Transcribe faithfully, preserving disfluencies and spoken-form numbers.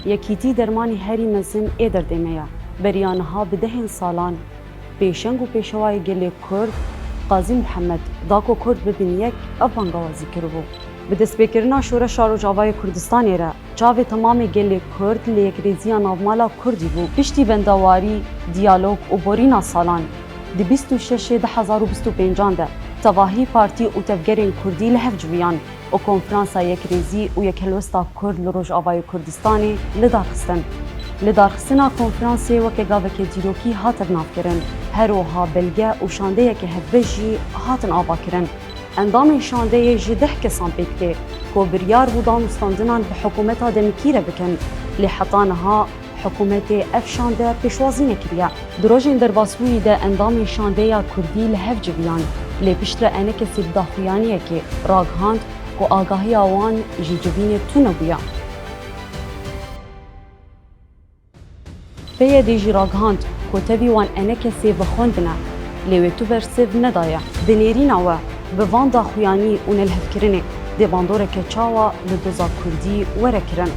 Yekîtî dermanê herî mezin ê derdê me ye. Beriya niha bi dehên salan pêşeng û pêşewayê gelê Kurd, Qazî Muhammed, da ku Kurd bibin yek, ev bangawazî kiribû. Bi destpêkirina Şoreşa Rojavayê Kurdistanê re, çavê temamê gelê Kurd li yekrêziya navmala Kurdî bû. Piştî bendawarî, diyalog û borîna salan, di bîst û şeşê du hezar û bîst û pêncan de tevahî partî û tevgerên Kurdî li hev civiyan û Konferansa Yekrêzî û Yekhelwesta Kurd li Rojavayê Kurdistanê li dar xistin. Lidarxistina konferansê weke gaveke dîrokî hate vinavkirin. Her wiha belge û şandeyeke hevbeş jî hatin avakirin. Endamên şandeyê ji deh kesan pêk tê ku biryar bû danûstandinan bi hikûmeta demikî re bikin, lê heta niha hikûmetê ev şande pêşwazî nekiriye. Di rojên derbasbûyî de endamên şandeya Kurdî li hev civiyan, lê piştre enekesê bi daxuyaniyekê ragihand ku agahiya wan ji civînê tune bûye. P Y D jî ragihand ku tevî wan enekesê vexwendine, lê wê tu bersiv nedaye. Bi nêrîna we, bi van daxuyanî û nelihevkirinê dê bandoreke çawa li doza Kurdî were kirin?